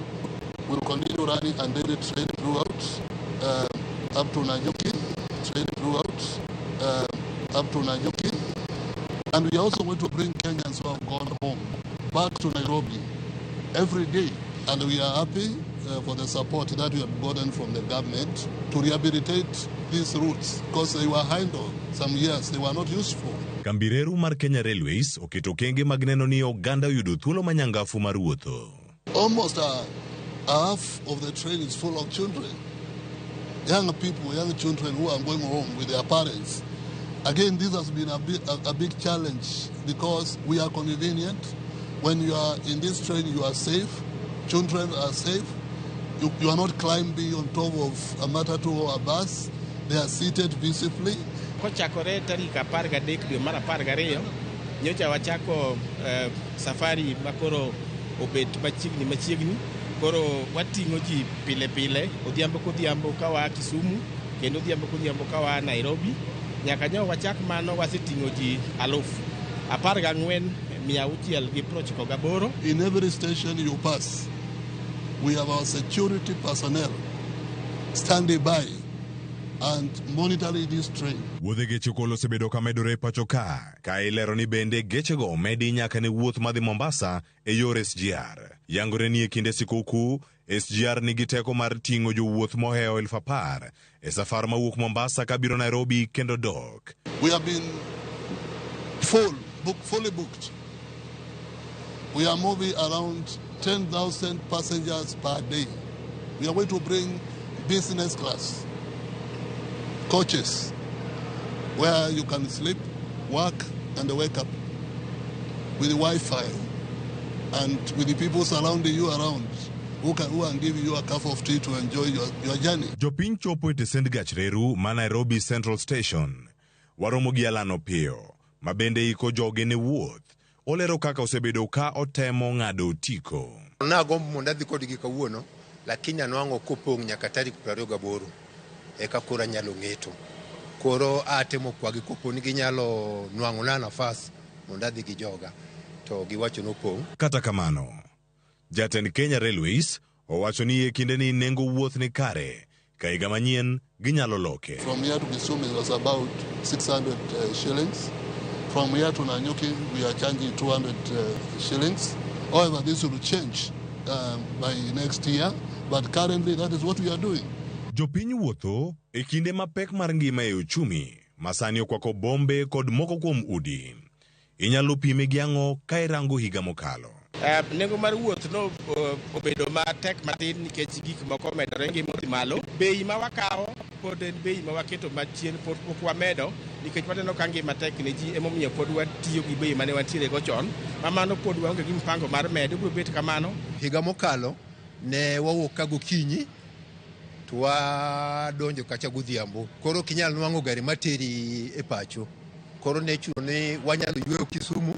We will continue running a daily train throughout up to Nanyuki, straight throughout up to Nanyuki. And we are also going to bring Kenyans who have gone home back to Nairobi every day. And we are happy for the support that we have gotten from the government to rehabilitate these routes because they were idle some years, they were not useful. Kambi reru mar Kenya Railways oketo okenge mag neno ni oganda oyudo thuolo manyangafu mar wuotho. Almost half of the train is full of children, young people, young children who are going home with their parents. Again, this has been a big challenge because we are convenient. When you are in this train, you are safe. Children are safe. You are not climbing on top of a matatu or a bus. They are seated visibly. Kochakore tarik 13 dwe mar 12 nyocha wachako safari makoro obet machiegni machiegni koro wating'o ji pile pile odhiambo kodhiambo ka waa Kisumu kendo odhiambo kodhiambo ka waa Nairobi nyaka nyo wachak mano waseting'o ji 14,698. In every station you pass, we have our security personnel standing by and monitoring this train. Wuodhe geche okolo osebedo ka medore e pacho ka, ka ilero ni bende gechego omedi nyaka ne wuoth madhi Mombasa e yor SGR. Yangore ni e kinde sikuku, SGR nigi teko mar ting'o jowuoth mohewo 10,000 e safar mawuok Mombasa kabiro Nairobi kendo dok. We have been fully booked. We are moving around 10,000 passengers per day. We are going to bring business class coaches where you can sleep, work, and wake up with the Wi-Fi and with the people surrounding you around who can give you a cup of tea to enjoy your journey. Jopiny chopo e tesend gach reru ma Nairobi Central Station. Waromo gi Alan Opiyo, ma bende iko joge ne wuoth. Olero kaka osebedo ka otemo ng'ado otiko. Nagombo mondo adhi kodgi kawuono, lakini anwang'o kopong' nyaka tarik 28 eka koro anyalo ng'eto. Koro atemo kwagi kopo ni ginyalo nwang'ona nafas mondo adhi gi joga, to giwacho nopong'. Kata kamano, jatend Kenya Railways owacho ni e kinde ni nengo wuoth ni kare, ka higa manyien ginyalo loke. From here to Kisumu it was about 600 shillings. From here to Nanyuki we are charging 200 shillings. However, this will change by next year, but currently that is what we are doing. Jopiny wuotho e kinde mapek mar ngima e uchumi masani okwako bombe kod moko kuom udi. Inyalo pime gi ang'o ka irango higa mokalo? Nengo mar wuoth no obedo matek matin nikech gik moko omedore, ngima odhi malo. Bei ma wakawo pod en bei ma waketo machien, pod pok wamedo nikech waneno ka ngima tek ne ji, emomiyo pod watiyo gi bei mane wantiere go chon. Ma mano pod waonge gi mpango mar medo, biro bet kamano. Higa mokalo ne wawuok ka gokinyi to wadonjo kacha godhiambo, koro ok inyal nwang'o gari materi e pacho. Koro ne chuno ni wanyalo yweyo Kisumu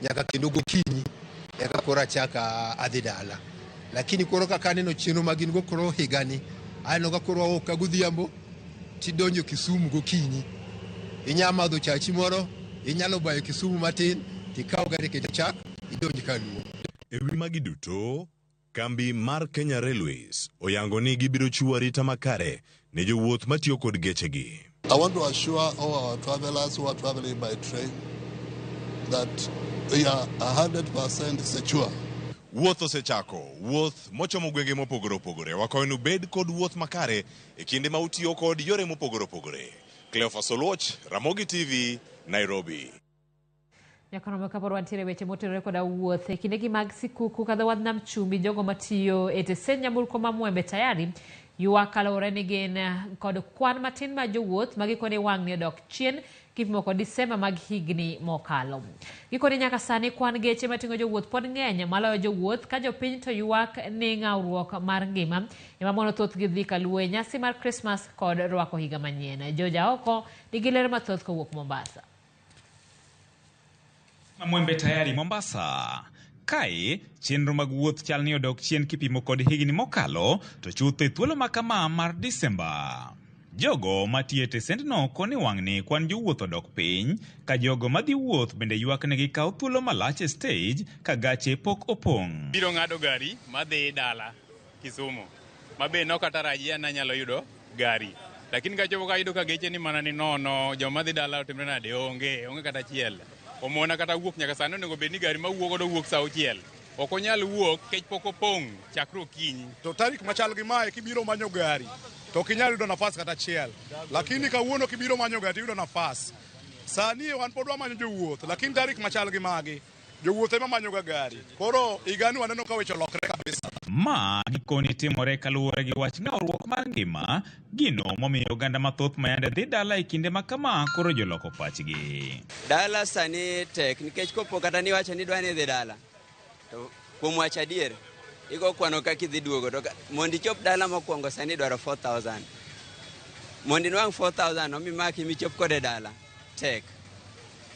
nyaka kendo gokinyi eka koro achaka adhi dala. Lakini koro kaka aneno chenro ma gin go koro higani, aneno ka koro wawuok ka godhiambo tidonjo Kisumu gokinyi. Inyalo madho chachi moro, inyalo bayo Kisumu matin, tikaw gari kendo chak idonj Kaluo. E wi magi duto, kambi mar Kenya Railways oyango ni gibiro chiwo arita makare ne jowuoth matiyo kod gechegi. I want to assure all our travelers who are traveling by train that we are 100% secure. Wuoth osechako, wuoth mochomo gwenge mopogore opogore. Wakwayo ni ubed kod wuoth makare e kinde ma utiyo kod yore mopogore opogore. Cleophas Oluoch, Ramogi TV, Nairobi. Nyakanomo kapod wantiere weche motenore koda wuoth e kindegi mag sikuku kadho wadh nam chumbi, jogo matiyo e tesend nyamburko ma Mwembe tayari ywak kaluwore ni gin kod kwan matin mar jowuoth ma gikone wang'ni odok chien kipimo kod Disemba mag higni mokalo. Gikone nyaka sani kwan geche mating'o jowuoth pod ng'eny maloyo jowuoth ka jopiny to ywak ni ng'awruok mar ngima ema mono thothgi dhi kaluwo e nyasi mar Krismas kod rwako higa manyien. Joja oko nigi ler mathoth kowuok Mombasa. Mwembe tayari Mombasa. Kae, chenro mag wuoth chal ni odok chien kipimo kod higni mokalo, to chuth e thuolo ma kama mar Disemba. Jogo matiyo e tesendno koni wang'ni kwan jowuoth odok piny, ka jogo madhi wuoth bende ywak ni gikaw thuolo malach e stage ka gache pok opong'. Biro ng'ado gari madhi dala Kisumu, ma be nok atarajia ni anyalo yudo gari. Lakini kachopo kayudo ka geche ni mana ni nono, joma dhi dala otimre nade onge kata achiel. Omona kata wuok nyaka sani onego bed ni gari mawuok godo wuok sa 6. Ok onyal wuok kech pok opong' chakre okinyi. To tarik machal gi mae kibiro manyo gari to ok inyal yudo nafas kata achiel. Lakini kawuono kibiro manyo gari tiyudo nafas. Sani wan pod wamanyo jowuoth, lakini tarik machal gi magi jowuoth ema manyo ga gari. Koro higani waneno ka weche olokre kabisa. Ma gikoni timore kaluwore gi wach ng'awruok mar ngima, gino momiyo oganda mathoth mayande dhi dala e kinde ma kama koro joloko pachgi. Dala sani tek nikech kopo kata niwacho ni idwa ni idhi dala, to kuom wacho adier, igo kwano kaka idhi duogo to mondo ichop dala mokwongo sani idwaro 4,000. Mondo inwang' 4,000 no mimaki michop kode dala, tek.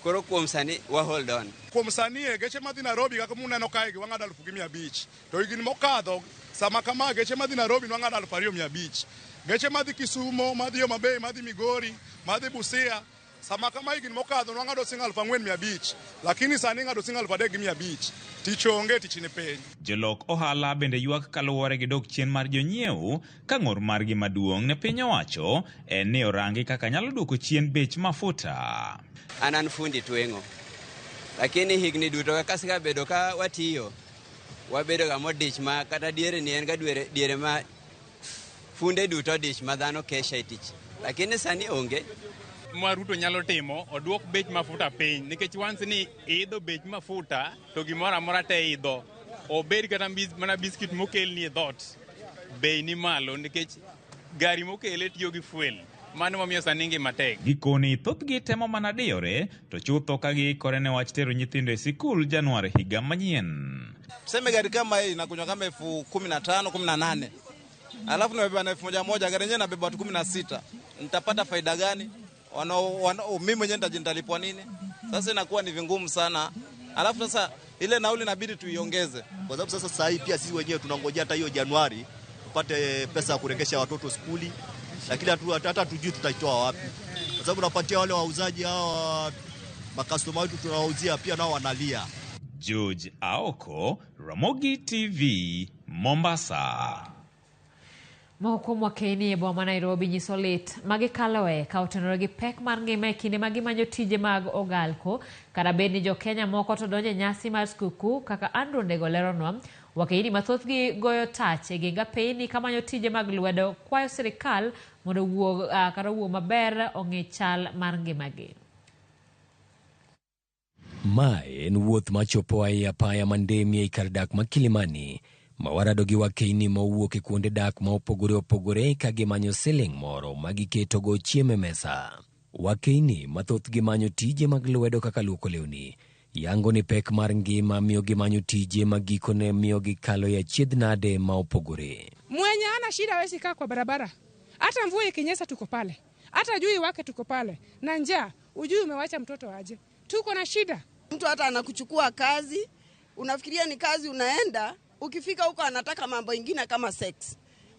Koro kuom sani wa hold on. Kuom sani e geche madhi Nairobi kaka muneno kae gi wang'ado 1,500. To higni mokadho sama kama geche madhi Nairobi nwang'ado 2,500. Geche madhi Kisumo, madhi Homa Bay, madhi Migori, madhi Busia sama kama higni mokadho nwang'ado siling 4,500. Lakini sani ing'ado siling 3,500. Tich onge, tich ni piny. Jolok ohala bende ywak kaluwore gi dok chien mar jonyiewo ka ng'ur margi maduong' ne piny owacho en ni orangi kaka nyalo duoko chien bech mafuta. An an fundi tweng'o. Lakini higni duto kaka asekabedo ka watiyo, wabedo ga modich ma kata diere ni en ga diere ma funde duto odich ma dhano kesha e tich. Lakini sani onge. Ma Ruto nyalo timo, oduok bech mafuta piny, nikech once ni idho bech mafuta to gimoro amora te idho. Obed kata mana biskit mokelni e dhoot, bei ni malo nikech gari mokele tiyo gi fuel. Mano momiyo sani ngima tek. Gikoni thothgi temo mana diyore to chutho ka giikore ne wach tero nyithindo e sikul Januari higa manyien. Tuseme gari kama hii inakunywa kama 15,000, 18. Alafu nimebeba na 1,000, gari yenyewe nabeba watu 16. Nitapata faida gani? Mimi mwenyewe nitalipwa nini? Sasa inakuwa ni vingumu sana. Alafu sasa ile nauli inabidi tuiongeze. Kwa sababu sasa hii pia sisi wenyewe tunangojea hata hiyo Januari tupate pesa ya kuregesha watoto skuli. Lakini hata tujui tutaitoa wapi. Kwa sababu tunapatia wale wauzaji hao makastoma wetu tunawauzia pia nao wanalia. George Aoko, Ramogi TV, Mombasa. Moko kuom wakeni e boma ma Nairobi nyiso lit magikaloe ka otenore gi pek mar ngima e kinde ma gimanyo tije mag ogalko. Kata bed ni jo-Kenya moko to donjo e nyasi mar skuku kaka Andrew Ndego leronwa, wakeini mathothgi goyo tach e geng apeyni kamanyo tije mag lwedo kwayo sirikal mondo owuog kata owuo maber ong'i chal mar ngimagi. Mae en wuoth machopo e apaya Mandemi ei kar dak ma Kilimani, ma warado gi wakeini mowuok e kuonde dak ma opogore opogore ka gimanyo siling moro ma giketogo chiemo e mesa. Wakeini mathothgi manyo tije mag lwedo kaka luoko lewni, yango ni pek mar ngima miyo gimanyo tije ma gikone miyo gikalo e achiedh nade ma opogore. Mwenye ana shida hawezi kaa kwa barabara. Hata mvua ikinyesha tuko pale, hata jui wake tuko pale, na njaa ujui umewacha mtoto aje. Tuko na shida. Mtu hata anakuchukua kazi, unafikiria ni kazi unaenda, ukifika huko anataka mambo ingine kama sex.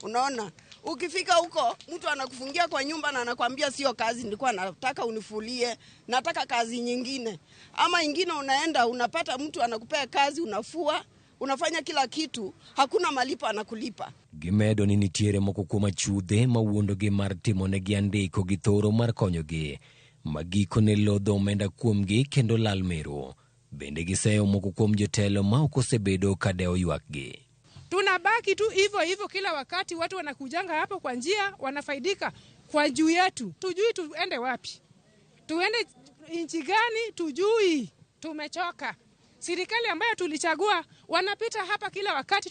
Unaona? Ukifika huko mtu anakufungia kwa nyumba na anakuambia sio kazi nilikuwa nataka unifulie, nataka kazi nyingine. Ama ingine unaenda unapata mtu anakupea kazi, unafua, unafanya kila kitu, hakuna malipo anakulipa. Gimedo ni nitiere moko kuom achudhe mawuondogi mar timonegi andiko gi thoro mar konyogi, ma gikone lodho omenda kuomgi kendo lal meru. Bende giseyo moko kuom jotelo ma ok osebedo ka dewo ywakgi. Tunabaki tu hivyo hivyo kila wakati, watu wanakujanga hapo kwa njia, wanafaidika kwa juu yetu. Tujui tuende wapi, tuende nchi gani, tujui. Tumechoka. Serikali ambayo tulichagua wanapita hapa kila wakati,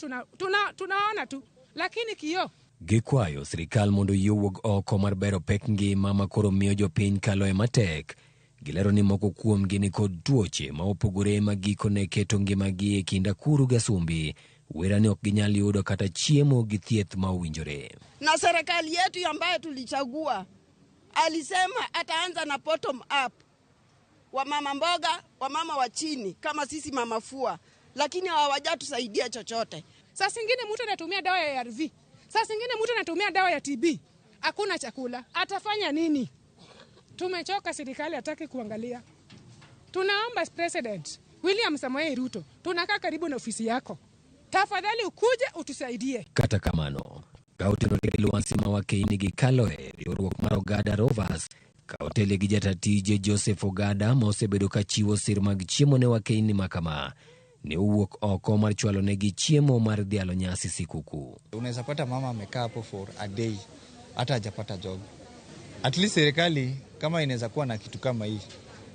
tunaona tu, lakini kio. Gikwayo sirikal mondo oyie owuog oko mar bero pek ngima ma koro miyo jopiny kaloe matek. Gilero ni moko kuomgi ni kod tuoche ma opogore ma gikone keto ngimagi e kind akuru gi asumbi, wera ni ok ginyal yudo kata chiemo gi thieth ma owinjore. Na serikali yetu ambayo tulichagua alisema ataanza na bottom up, wamama mboga, wamama wa chini kama sisi mama fua, lakini hawajatusaidia chochote. Saa zingine mtu anatumia dawa ya ARV, saa zingine mtu anatumia dawa ya TB, hakuna chakula, atafanya nini? Tumechoka, serikali hataki kuangalia. Tunaomba President William Samoei Ruto, tunakaa karibu na ofisi yako, tafadhali ukuje utusaidie. Kata kamano, Ka otenore gi lwasi ma wakeini gikaloe, riwruok mar Ogada Rovers ka otele gi jata tije Joseph Ogada ma osebedo ka chiwo sir mag chiemo ne wakeini ma kama ne owuok oko mar chwalo negi chiemo mar dhialo nyasi sikuku. Unaweza pata mama amekaa hapo for a day hata hajapata job. At least serikali kama inaweza kuwa na kitu kama hii,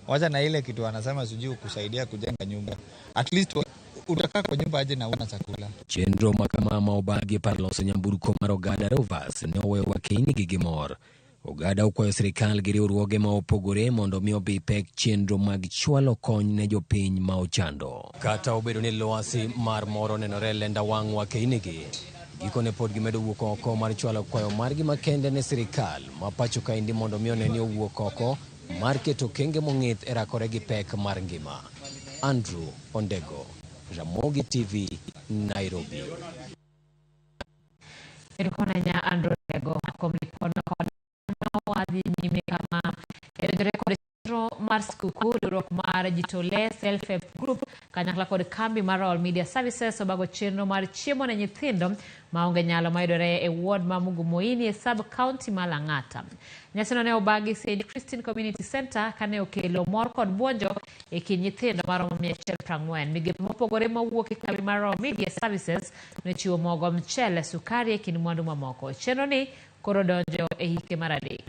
wacha na ile kitu wanasema sijui kusaidia kujenga nyumba, at least utakaa kwa nyumba aje na una chakula. Chenro ma kama ma obagi par loso nyamburko mar Ogada Rovers ne oweyo wakeini gi gimor. Ogada okwayo sirikal gi riwruoge ma opogore mondo mi obi pek chenro mag chwalo kony ne jopiny ma ochando. Kata obedo ni lwasi mar mor onenore e lenda wang' wakeini gi, gikone pod gimedo wuok oko mar chwalo kwayo margi makende ne sirikal ma pacho kaendi mondo mi one ni owuok oko mar keto okenge mong'ith e rakore gi pek mar ngima. Andrew Ondego, Ramogi TV, Nairobi. Erokamano ahinya Andrew Ondego kuom lipodno kod wadhi nyime kama e kod chenro mar skuku riwruok mar Jitole Self Help Group kanyakla kod kambi mar Royal Media Services obago chenro mar chiemo ne nyithindo maonge nyalo mayudore e ward ma Mugumoini e sub county ma Lang'ata. Nyasino ne obagi St. Christine Community Center kane okelo mor kod buonjo e kind nyithindo maromo 140. Migepe mopogore mawuok e kambi mar Royal Media Services nochiwo mogo, mchele, sukari e kind mwandu mamoko. Chenro ni koro donjo e hike mar adek.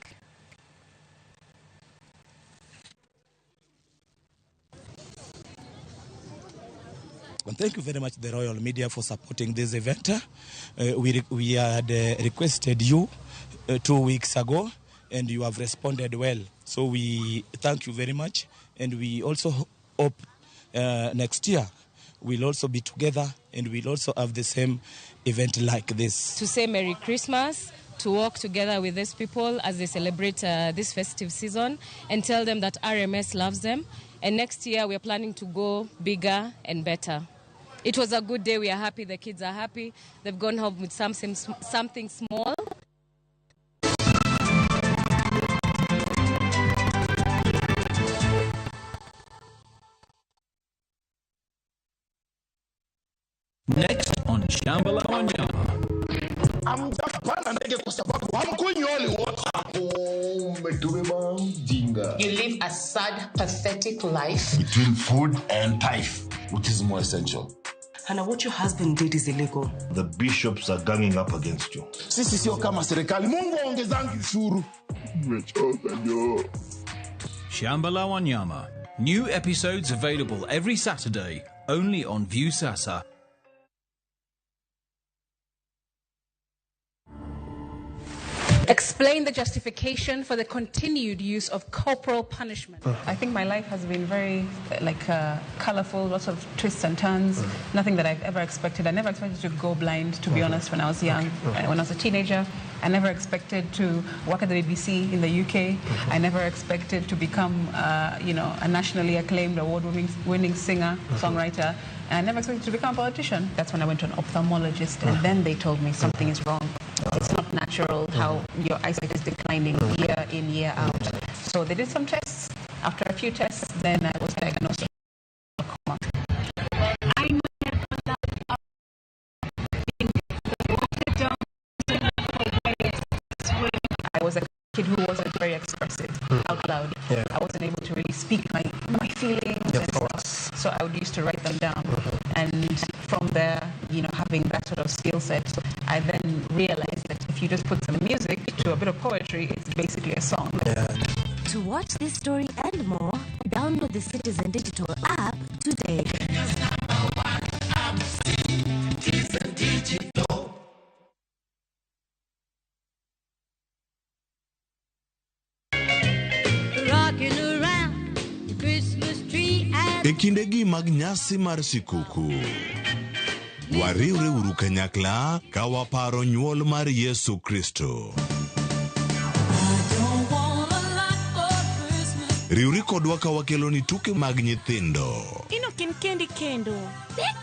Well, thank you very much, the Royal Media, for supporting this event. We had requested you 2 weeks ago, and you have responded well. So we thank you very much, and we also hope next year we'll also be together and we'll also have the same event like this. To say Merry Christmas, to walk together with these people as they celebrate this festive season, and tell them that RMS loves them. And next year we are planning to go bigger and better. It was a good day. We are happy. The kids are happy. They've gone home with something small. Next on Shamba la Wanyama. Hamjapanda ndege kwa sababu hamkunywi holy water. Umetubeba ujinga. You live a sad, pathetic life. Between food and tithe, which is more essential? Hannah, what your husband did is illegal. The bishops are ganging up against you. Sisi sio kama serikali. Mungu aongezangi ushuru. Nimechoka jo. Shamba la Wanyama. New episodes available every Saturday, only on Viusasa. Explain the justification for the continued use of corporal punishment. I think my life has been very colorful, lots of twists and turns, nothing that I've ever expected. I never expected to go blind, to be honest, when I was young. When I was a teenager, I never expected to work at the BBC in the UK. I never expected to become, a nationally acclaimed award-winning singer, songwriter. And I never expected to become a politician. That's when I went to an ophthalmologist, and then they told me something is wrong. It's not natural how your eyesight is declining year in, year out. So they did some tests. After a few tests, then I was diagnosed with glaucoma. I was a kid who wasn't very expressive out loud. Yeah. I wasn't able to really speak my feelings and stuff. So I would used to write them down. And from there, having that sort of skill set, I then realized that if you just put some music to a bit of poetry, it's basically a song. Yeah. To watch this story and more, download the Citizen Digital app today. Citizen Digital. Rocking around the Christmas tree at E kindegi mag nyasi mar sikuku, wariwre uru kanyakla ka waparo nyuol mar Yesu Kristo. Riwri kodwa ka wakeloni tuke mag nyithindo. Ino kin kendi kendo.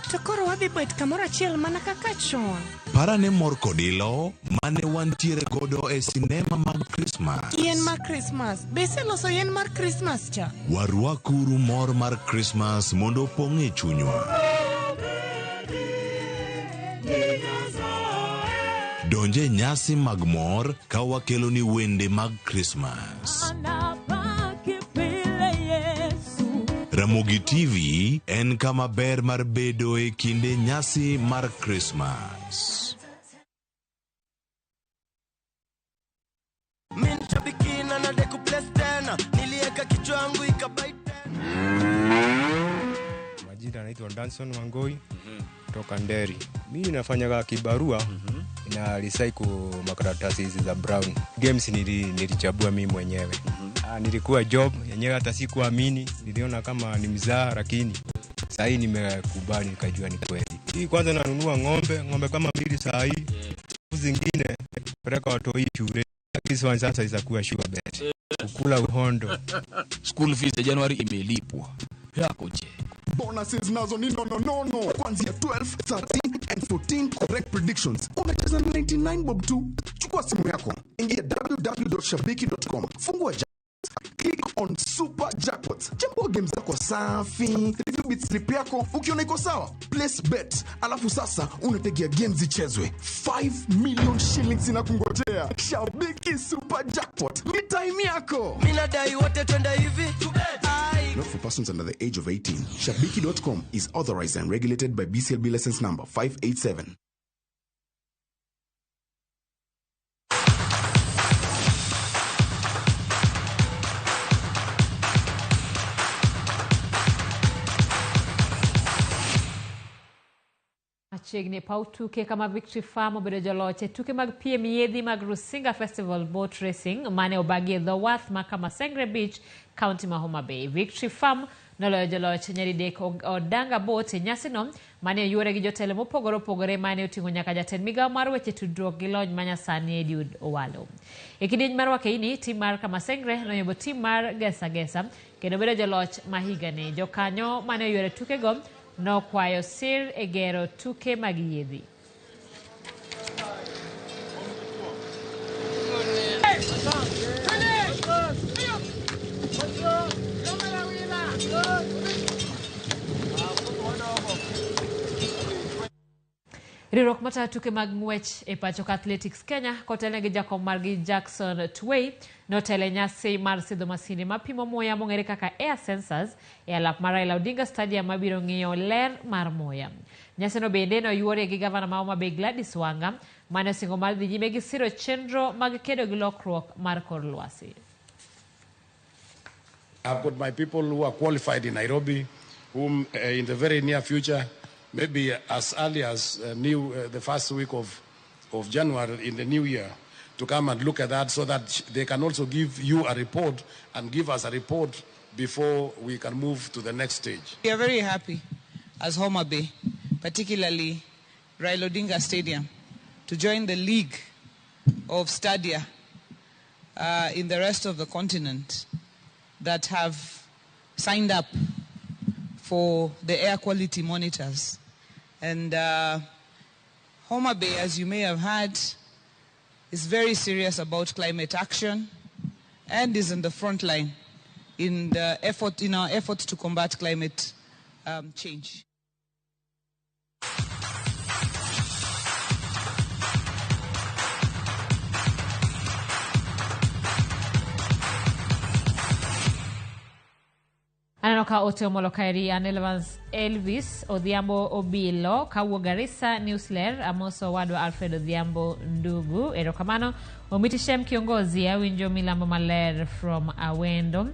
To koro wadhi bet kamoro achiel mana kaka chon. Parane mor kod ilo mane wantiere godo e sinema mag Krismas. Yien mar Krismas. Be iseloso yien mar Krismas cha? Warwakuru mor mar Krismas mondo opong' e chunywa. Donj Donj e nyasi mag mor ka wakeloni wende mag Krismas. Ramogi TV en kama ber mar bedo e kinde nyasi mar Krismas. Mi nishabikina na deku place tena, nilieka kichwa yangu ikabai. Majina naitwa Danson Wangoi kutoka Nderi. Mimi nafanyaga kibarua na recycle makaratasi hizi za brown. Games nilichagua mimi mwenyewe. Nilikuwa job yenyewe hata sikuamini, niliona kama ni mzaha, lakini saa hii nimekubali nikajua ni kweli. Hii kwanza nanunua ng'ombe kama 2 saa hii. Zingine peleka watoi shule. Lakini sasa itakuwa sure bet. Kukula uhondo. School fees ya Januari imelipwa. Yako je? Bonuses nazo ni no no no no. Kuanzia 12, 13 and 14 correct predictions. Unacheza 99 bob tu. Chukua simu yako. Ingia www.shabiki.com. Fungua click on Super Jackpots. Chambua games zako safi. Review bet slip yako. Ukiona iko sawa, place bet. Alafu sasa unategea games zichezwe. 5 million shillings inakungojea. Shabiki Super Jackpot. Ni time yako. Mimi nadai wote twende hivi. Not for persons under the age of 18. Shabiki.com is authorized and regulated by BCLB license number 587. Machiegni e paw tuke kama Victory Farm obedo joloch e tuke mag piem yiedhi mag Rusinga Festival Boat Racing mane obagi e dho wath ma Kamasengre Beach, County ma Homa Bay. Victory Farm noloyo joloch nyadidek Odanga Boat e nyasino mane oyuore gi jotelo mopogore opogore mane oting'o nyaka jatend migawo mar weche tudruok gi lony manyasani Eliud Owalo. E kidieny mar wakeini, tim mar Kamasengre noyombo tim mar Gesa Gesa kendo bedo joloch ma higani. Jokanyo mane oyuoro tukego nokwayo sir e gero tuke mag yiedhi. Riwruok matayo tuke mag ng'wech e pacho ka Athletics Kenya kotelne gi jakom margi Jackson Tuwei notelo e nyasi mar sidho masinde mapimo muya mong'ere kaka air sensors e alap mar Raila Odinga Stadium mabiro ng'iyo ler mar muya. Nyasino bende noyuorie gi gavana ma Homa Bay Gladys Wanga mane osingo mar dhi nyime gi siro chenro mag kedo gi lokruok mar kor lwasi. I've got my people who are qualified in Nairobi, whom in the very near future, maybe as early as the first week of January in the new year, to come and look at that so that they can also give you a report and give us a report before we can move to the next stage. We are very happy as Homa Bay, particularly Raila Odinga Stadium, to join the league of stadia in the rest of the continent that have signed up for the air quality monitors. And Homa Bay, as you may have heard, is very serious about climate action and is in the front line in the effort, in our effort to combat climate change. Aneno ka ote omolo kaeri an Elvans Elvis Odhiambo Obilo kawuok Garissa Newsler amoso wadwa Alfred Odhiambo Ndugu erokamano. Omiti Shem kiongozi awinjo milambo maler from Awendo.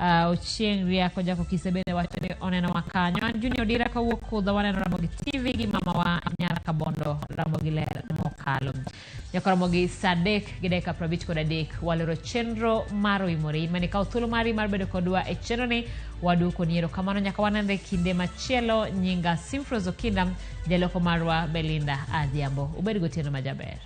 Ochieng' Riako Jako Kise bende wacho ni oneno wakanyo. An Junior Odira kawuok Kudha waneno Ramogi TV gi mama wa Nyar Kabondo Ramogi ler mokalo. Nyaka Ramogi saa 3:53 walero chenro mar Oimore. In mane ikawo thuolo mari mar bedo kodwa e chenro ni waduoko ni erokamano nyaka wanenre kinde machielo. Nyinga Simfros Okinda, jaloko marwa Belinda Adhiambo. Ubed gotieno majaber.